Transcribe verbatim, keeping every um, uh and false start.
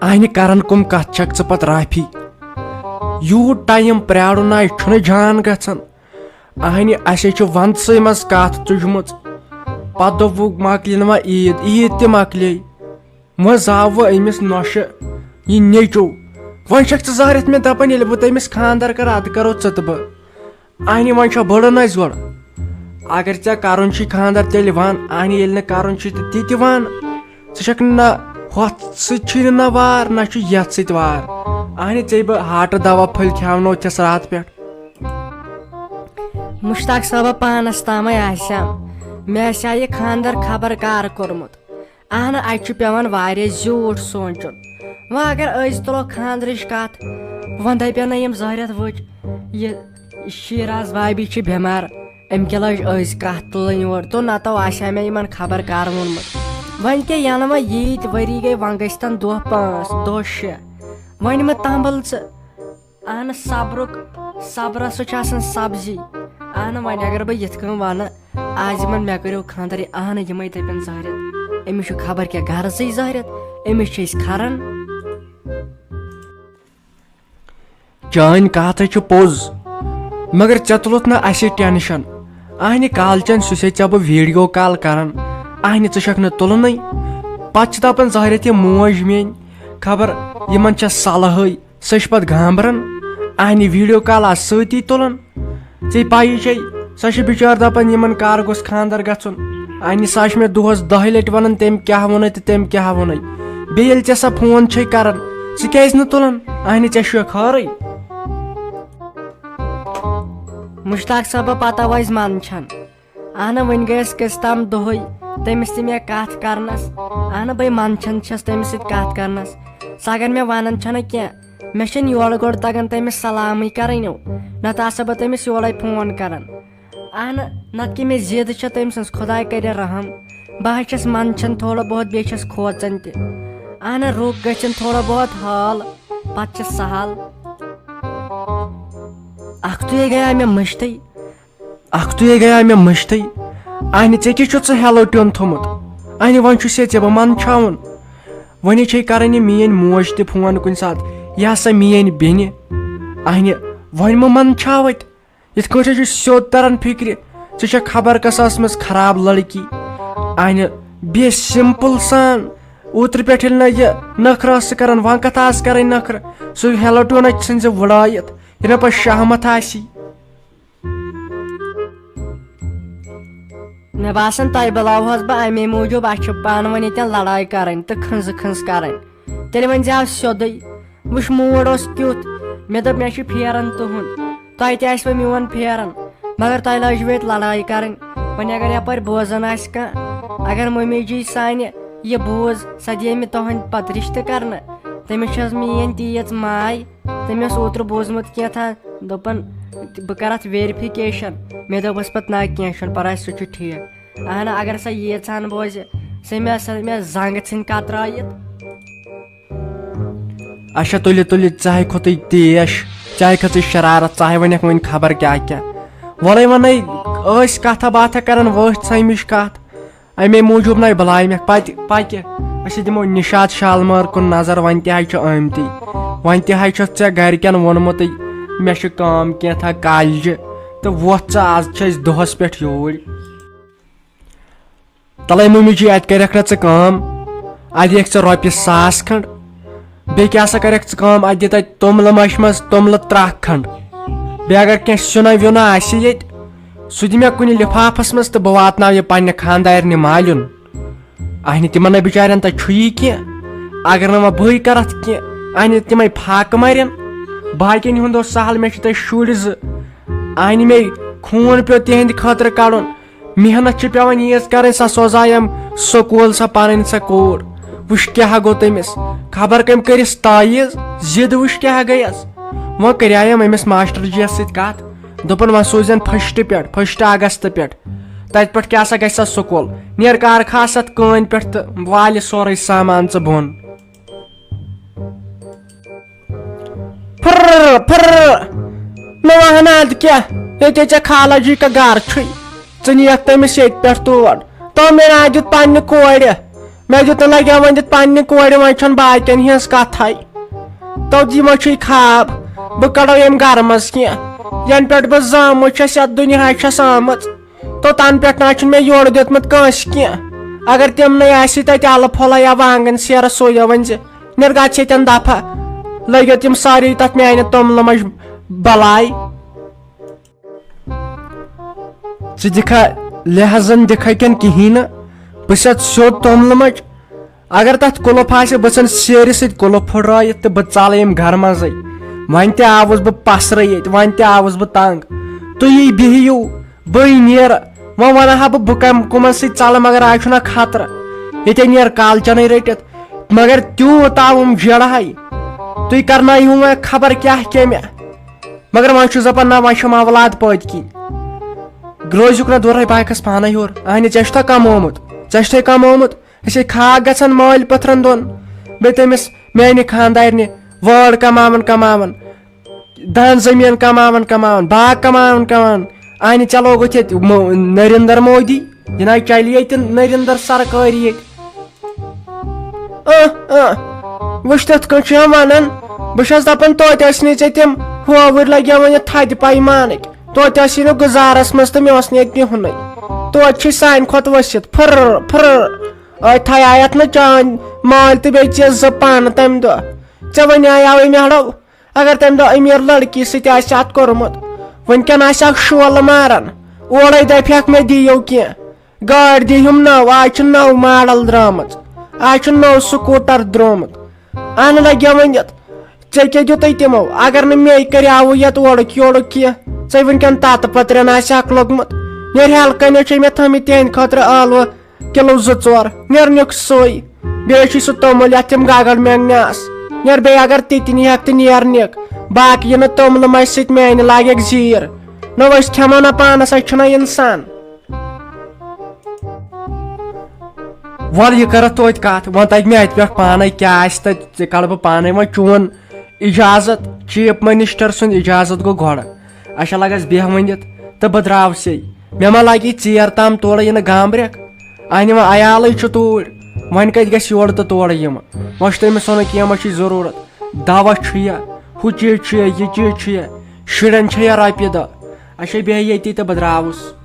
اہنہِ کرن کُم کتھ چھکھ ژٕ پتہٕ رافی؟ یوٗت ٹایم پرٛارُن آے چھُنہٕ جان گژھان۔ اہنہِ اسے چھِ ونٛدسٕے منٛز کتھ تُجمٕژ۔ پتہٕ دوٚپُکھ مۄکلِنۍ وۄنۍ عیٖد، عیٖد تہِ مۄکلے۔ وۄنۍ زاو وۄنۍ أمِس نۄشہِ یہِ نیٚچو۔ وۄنۍ چھکھ ژٕ زہرٮ۪تھ مےٚ دپان ییٚلہِ بہٕ تٔمِس خانٛدر کرٕ ادٕ کرو ژٕ تہٕ بہٕ۔ اہنہِ وۄنۍ چھا بٔڑٕن اسہِ گۄڈٕ؟ اگر ژےٚ کرُن چھُے خانٛدر تیٚلہِ ون، اہنہِ ییٚلہِ نہٕ کرُن چھُے تہٕ تہِ تہِ ون۔ ژٕ چھکھ نہ ہۄتھ سۭتۍ چھُے نہٕ نہ وار نہ چھُ یتھ سۭتۍ وار۔ اہنہِ ژےٚ بہٕ ہاٹہٕ دوا پھٔلۍ کھیاونو تھس راتھ پٮ۪ٹھ۔ مشتاق صٲبہ پانس تامے آسہِ ہا، مےٚ آسہِ ہا یہِ خانٛدر خبر کر کوٚرمُت۔ اہنہ، اتہِ چھُ پٮ۪وان واریاہ زیوٗٹھ سونٛچُن۔ وۄنۍ اگر أسۍ تُلو خانٛدرٕچ کتھ، وۄنۍ دپن نہ یِم زہرٮ۪تھ وٕچھ، یہِ شیراز بابی چھِ بٮ۪مار، أمۍ کیٛاہ لٲج أزۍ کتھ تُلٕنۍ یور؟ تو نتو آسہِ ہا مےٚ یِمن خبر کر ووٚنمُت۔ وۄنۍ کیٛاہ ینہٕ وۄنۍ ییٖتۍ ؤری گٔے، وۄنۍ گٔژھتن دۄہ پانٛژھ، دۄہ شےٚ، وۄنۍ مہ تمبل ژٕ۔ اہنہٕ صبرُک، صبرس سُہ چھُ آسان سبزی۔ اہنہٕ وۄنۍ اگر بہٕ یِتھ کٔنۍ ونہٕ، آز یِمن مےٚ کٔرِو خانٛدر، اہنہٕ یِمے دٔپن زہرٮ۪تھ، أمِس چھُ خبر کیٛاہ غرضٕے زہرٮ۪تھ، أمِس چھِ أسۍ کھران۔ چٲنۍ کتھ ہے چھِ پوٚز، مگر ژےٚ تُلُتھ نہٕ اسہِ ٹینشن۔ اہنہِ کالچن سُہ چھے ژےٚ بہٕ ویڈیو کال کران، اہنہِ ژٕ چھکھ نہٕ تُلنٕے۔ پتہٕ چھِ دپان زہرٮ۪تھ یہِ موج میٲنۍ، خبر یِمن چھےٚ صلہٕے۔ سۄ چھِ پتہٕ گانٛبران، اہنہِ ویڈیو کال آسہٕ سۭتی تُلان۔ ژےٚ پَیی چھے، سۄ چھِ بِچٲر دَپان، یِمَن کَر گوٚژھ خانٛدر گژھُن؟ اہنہِ سۄ چھِ مےٚ دۄہَس دَہہِ لَٹہِ وَنان، تٔمۍ کیٛاہ ووٚنُے تہٕ تٔمۍ کیٛاہ ووٚنُے۔ بیٚیہِ ییٚلہِ ژےٚ سۄ فون چھے کَران، ژٕ کیٛازِ نہٕ تُلان؟ اہنہِ ژےٚ چھُیا خٲرٕے؟ مشتاق صٲبہ، پَتہ وۄنۍ منٛد چھَن۔ اہنہ، وۄنۍ گٔیَس کٔژ تام دۄہٕے تٔمِس تہِ مےٚ کتھ کرنس۔ اہنہ، بے منٛدچھان چھَس تٔمِس سۭتۍ کتھ کرنس۔ سۄ اگر مےٚ ونان چھنہٕ کینٛہہ، مےٚ چھنہٕ یورٕ گۄڈٕ تگان تٔمِس سلامٕے کرٕنۍ۔ نتہٕ آسہٕ بہٕ تٔمِس یورے فون کران۔ اہنہ، نتہٕ کہِ مےٚ ضد چھےٚ تٔمۍ سٕنٛز، خداے کرِ رحم۔ بہٕ حظ چھَس منٛدچھان تھوڑا بہت، بیٚیہِ چھَس کھوژان تہِ۔ اہنہ، رُک گٔژھِن تھوڑا بہت حال، پتہٕ چھِ سہل۔ اکھتُے گٔیے مےٚ مٔشتٕے۔ اکھتُے گٔیے مےٚ مٔشتٕے۔ اہنہِ، ژےٚ کیٛاہ چھُتھ ژٕ ہیلو ٹیوٚن تھوٚمُت؟ اہنہِ، وۄنۍ چھُ سے ژےٚ بہٕ منٛدچھاوُن۔ وۄنۍ چھے کران یہِ میٲنۍ موج تہِ فون کُنہِ ساتہٕ، یہِ ہسا میٲنۍ بیٚنہِ۔ اہنہِ، وۄنۍ مہ منٛدچھاو اتہِ۔ یِتھ کٲٹھۍ چھُ سیوٚد تران فکرِ، ژٕ چھکھ خبر کۄس ٲسمٕژ خراب لڑکی۔ اہنہِ، بیٚیہِ سمپل سان۔ اوترٕ پٮ۪ٹھ ییٚلہِ نہ یہِ نخرٕ ٲس ژٕ کران، وۄنۍ کتھ آس کرٕنۍ نخرٕ؟ سُہ ہیلو ٹیوٚن اتہِ ژھٕنۍ زِ وُڑٲیِتھ، ییٚلہِ مےٚ پتہٕ شہمت آسی۔ مےٚ باسان، تۄہہِ بُلاوہوس بہٕ اَمے موٗجوٗب، اَسہِ چھِ پانہٕ ؤنۍ ییٚتٮ۪ن لڑٲے کَرٕنۍ تہٕ کھٕنٛزٕ کھٕنٛز کَرٕنۍ۔ تیٚلہِ ؤنۍ زِ ہاو سیوٚدُے، وٕچھ موٗڈ اوس کیُتھ۔ مےٚ دوٚپ، مےٚ چھُ پھیران تُہُنٛد، تۄہہِ تہِ آسِوٕ میون پھیران، مگر تۄہہِ لٲجوٕ ییٚتہِ لڑٲے کَرٕنۍ۔ وۄنۍ اگر یَپٲرۍ بوزان آسہِ کانٛہہ، اگر مٔمی جی سانہِ یہِ بوٗز، سۄ دِیہِ مےٚ تُہٕنٛدِ پتہٕ رِشتہٕ کرنہٕ۔ تٔمِس چھَس میٛٲنۍ تیٖژ ماے۔ تٔمۍ اوس اوترٕ بوٗزمُت کینٛہہ تام، دوٚپُن، بہٕ کَرٕ اَتھ ویرِفِکیشَن۔ مےٚ دوٚپُس پَتہٕ، نہ، کینٛہہ چھُنہٕ پَرواے، سُہ چھُ ٹھیٖک۔ اہنہ، اگر سۄ ییٖژ ہَن بوزِ، سۄ مےٚ، سۄ مےٚ زنٛگہٕ ژھٕنہِ کترٲیِتھ۔ اچھا، تُلہِ تُلہِ، ژٕ ہاے کھوٚتُے تیش، ژٕ ہاے کھٔژٕے شرارت، ژٕ ہاے وَنٮ۪کھ وۄنۍ خبر کیٛاہ کیٛاہ۔ وَلَے وَنَے، ٲسۍ کَتھا باتھا کَران، وٲتۍ ژھَمِج کَتھ۔ اَمے موٗجوٗب نَے بُلایہِ مےٚ پَتہٕ پَکہِ۔ أسۍ دِمو نِشاط شالمٲر کُن نظر، وۄنۍ تہِ حظ چھِ آمتی۔ وۄنۍ تہِ حظ چھُکھ ژےٚ گَرِکٮ۪ن ووٚنمُتٕے، مےٚ چھِ کٲم کینٛژھا کالجہِ، تہٕ وۄتھ ژٕ، آز چھِ أسۍ دۄہَس پٮ۪ٹھ یوٗرۍ۔ تَلَے مٔمی جی، اَتہِ کَرٮ۪کھ نہ ژٕ کٲم، اَتہِ دِیَکھ ژٕ رۄپیہِ ساس کھنٛڈ، بیٚیہِ کیٛاہ سا کَرٮ۪کھ ژٕ کٲم، اَتہِ دِ تَتہِ توٚملہٕ مَشہِ منٛز توٚملہٕ ترٛکھ کھنٛڈ، بیٚیہِ اگر کینٛہہ سیُنہ ویُنہ آسہِ ییٚتہِ، سُہ دِ مےٚ کُنہِ لِفافَس منٛز تہٕ بہٕ واتناو یہِ پننہِ خانٛدارنہِ مالیُن۔ اہنہِ، تِمن نَے بِچارٮ۪ن تَتہِ چھُ یی کینٛہہ، اگر نہٕ وۄنۍ بٕے کَرَتھ کینٛہہ، اہنہِ، تِمَے فاقہٕ مَرن۔ باقیَن ہُنٛد اوس سہل، مےٚ چھِ تَتہِ شُرۍ زٕ۔ اہنہِ، مےٚ خوٗن پیوٚو تِہِنٛدِ خٲطرٕ کَڑُن۔ محنت چھِ پٮ۪وان ییٖژ کَرٕنۍ، سۄ سوزایَم سکوٗل سۄ پَنٕنۍ سۄ کوٗر۔ وٕچھ کیٛاہ گوٚو تٔمِس، خبر کٔمۍ کٔرِس تٲیٖز، ضِد وٕچھ کیٛاہ گٔیَس۔ وۄنۍ کَرییَم أمِس ماسٹر جی یَس سۭتۍ کَتھ، دوٚپُن وۄنۍ سوٗزٮ۪ن فٔسٹ پٮ۪ٹھ، فٔسٹ اگست پٮ۪ٹھ۔ تَتہِ پٮ۪ٹھ کیٛاہ سا گژھِ سۄ سکوٗل؟ نیر کارخاس اَتھ کٲنۍ پٮ۪ٹھ تہٕ والہِ سورُے سامان ژٕ بۄن۔ پھر، پھر۔ مےٚ وَن اَدٕ کیٛاہ، ییٚتہِ ژےٚ خالہ جی کا گَرٕ چھُے، ژٕ نِیَکھ تٔمِس ییٚتہِ پٮ۪ٹھ تور۔ تہٕ مےٚ نہ دیُت پنٛنہِ کورِ۔ مےٚ دیُت نہٕ لگیو ؤنِتھ پننہِ کورِ، وۄنۍ چھَنہٕ باقین ہٕنٛز کتھے۔ توٚت یہِ ما چھُے خواب؟ بہٕ کڑو ییٚمہِ گرٕ منٛز کینٛہہ، ینہٕ پٮ۪ٹھ بہٕ زامٕژ چھَس یتھ دُنیاہس چھَس آمٕژ، توٚتام پٮ۪ٹھ نہ چھُنہٕ مےٚ یورٕ دیُتمُت کٲنٛسہِ کینٛہہ۔ اگر تِمنٕے آسہِ تتہِ الہٕ پھۄلہ یا وانگن سیرٕ، سوٗزیو ؤنۍ زِ، نیر گژھ ییٚتٮ۪ن دفع، لٔگِو تِم سٲری تتھ میانہِ توٚملہٕ مَنٛز بلاے۔ ژٕ دِکھا لحاظن دِکھا کِنہٕ کِہیٖنۍ نہٕ؟ بہٕ چھَس سیوٚد توٚملہٕ مۄنٛجہِ۔ اگر تَتھ قُلُف آسہِ، بہٕ ژھٕنہٕ سیرِ سۭتۍ قُلُف پھٕٹرٲیِتھ تہٕ بہٕ ژَلہٕ ییٚمہِ گَرٕ منٛزٕے۔ وۄنۍ تہِ آوُس بہٕ پَسرٕ ییٚتہِ، وۄنۍ تہِ آوُس بہٕ تنٛگ۔ تُہی بِہِو، بٕے نیرٕ۔ وۄنۍ وَنہٕ ہا بہٕ، بہٕ کَم-، کٕمَن سۭتۍ ژَلہٕ، مگر آز چھُنہ خطرٕ۔ ییٚتے نیرٕ کالچَنٕے رٔٹِتھ۔ مگر تیوٗت آوُم جیڑہَے۔ تُہۍ کَرنٲیِو وۄنۍ خبر کیٛاہ کیٚمہِ۔ مگر وۄنۍ چھُس دَپان، نہ، وۄنۍ چھُم اولاد پٲدٕ کِنۍ۔ روزیُک نہ دورے، بہٕ ہٮ۪کس پانے ہیوٚر۔ اہنہِ، ژےٚ چھُتھا کمومُت؟ ژےٚ چھُتھے کمومُت؟ أسۍ ہے کھاکھ گژھان مٲلۍ پٔتھرن دۄن۔ بیٚیہِ تٔمِس میانہِ خاندارنہِ وٲر کماوان کماوان، دان زٔمیٖن کماوان کماوان، باغ کماوان کماوان۔ اہنہِ، ژےٚ لوگُتھ ییٚتہِ مو-، نریندر مودی؟ جناب، چلی ییٚتہِ نریندر سرکٲری ییٚتہِ۔ اہ، اہ، وٕچھ تِتھ کٔنۍ چھُ یِم ونان۔ بہٕ چھَس دپان، توتہِ ٲسۍ نہٕ ژےٚ تِم ہووٕرۍ لگیمٕتۍ یہِ تھدِ پیمانٕکۍ۔ توتہِ ٲسی نہٕ گُزارس منٛز تہٕ مےٚ اوس نہٕ ییٚتہِ بِہُنٕے۔ توتہِ چھُے سانہِ کھۄتہٕ ؤسِتھ۔ پھٕر، پھٕر۔ أتھۍ تھایایتھ نہٕ چٲنۍ مٲلۍ تہٕ بیٚیہِ ژےٚ زٕ پانہٕ تمہِ دۄہ۔ ژےٚ ونے یاوٕے مےٚ ہڑو، اگر تمہِ دۄہ امیر لڑکی سۭتۍ آسہِ اتھ کوٚرمُت، وٕنکٮ۪ن آسہِ اکھ شولہٕ ماران۔ اورے دپہِ ہکھ مےٚ دِیِو کینٛہہ۔ گٲڑۍ دِیِم نٔو، آز چھُ نوٚو ماڈل درٛامٕژ، آز چھُ نوٚو سکوٗٹر درٛامُت۔ اَنہٕ لَگیو ؤنِتھ، ژےٚ کیٛاہ دیُتُے تِمو؟ اگر نہٕ مے کریاوُ یَتھ اورُک یورُک کینٛہہ، ژےٚ وٕنکٮ۪ن تَتہٕ پٔترٮ۪ن آسہِ اکھ لوٚگمُت۔ نیرِ ہٮ۪لہٕ کَنہِ چھے مےٚ تھٲمٕتۍ تِہنٛدِ خٲطرٕ ٲلوٕ کِلوٗ زٕ ژور، نیرنیُک سُے۔ بیٚیہِ چھُے سُہ توٚمُل یَتھ تِم گَگَر مٮ۪نٛگنہِ آسہٕ۔ نیر بیٚیہِ اگر تِتہِ نِہَکھ تہٕ نیرنیُک، باقٕے یہِ نہٕ توٚملہٕ مَجہِ سۭتۍ میٛانہِ لاگٮ۪کھ زیٖر۔ نہ أسۍ کھٮ۪مو نہ پانَس، أسۍ چھِنہ اِنسان۔ وَلہٕ یہِ کَرَتھ توتہِ کَتھ، وۄنۍ تَگہِ مےٚ اَتہِ پٮ۪ٹھ پانَے کیٛاہ آسہِ تَتہِ، ژےٚ کَڑٕ بہٕ پانَے وۄنۍ چون اِجازت، چیٖف مِنِسٹَر سُنٛد اِجازت گوٚو گۄڈٕ۔ اَچھا لَگَس بیٚہہ ؤنِتھ تہٕ بہٕ درٛاوسے۔ مےٚ ما لَگہِ ژیر تام تورٕ یِنہٕ گامبرٮ۪کھ؟ اَہنہِ وۄنۍ عیالٕے چھُ توٗرۍ، وۄنۍ کَتہِ گژھِ یورٕ تہٕ تورٕ یِمہٕ؟ وۄنۍ چھُ تٔمِس وَنُن کینٛہہ ما چھُے ضروٗرت، دَوا چھُ یا، ہُہ چیٖز چھُ یا، یہِ چیٖز چھُ یا، شُرٮ۪ن چھےٚ یا رۄپیہِ دَہ؟ اَچھا بیٚہہ ییٚتی تہٕ بہٕ درٛاوُس۔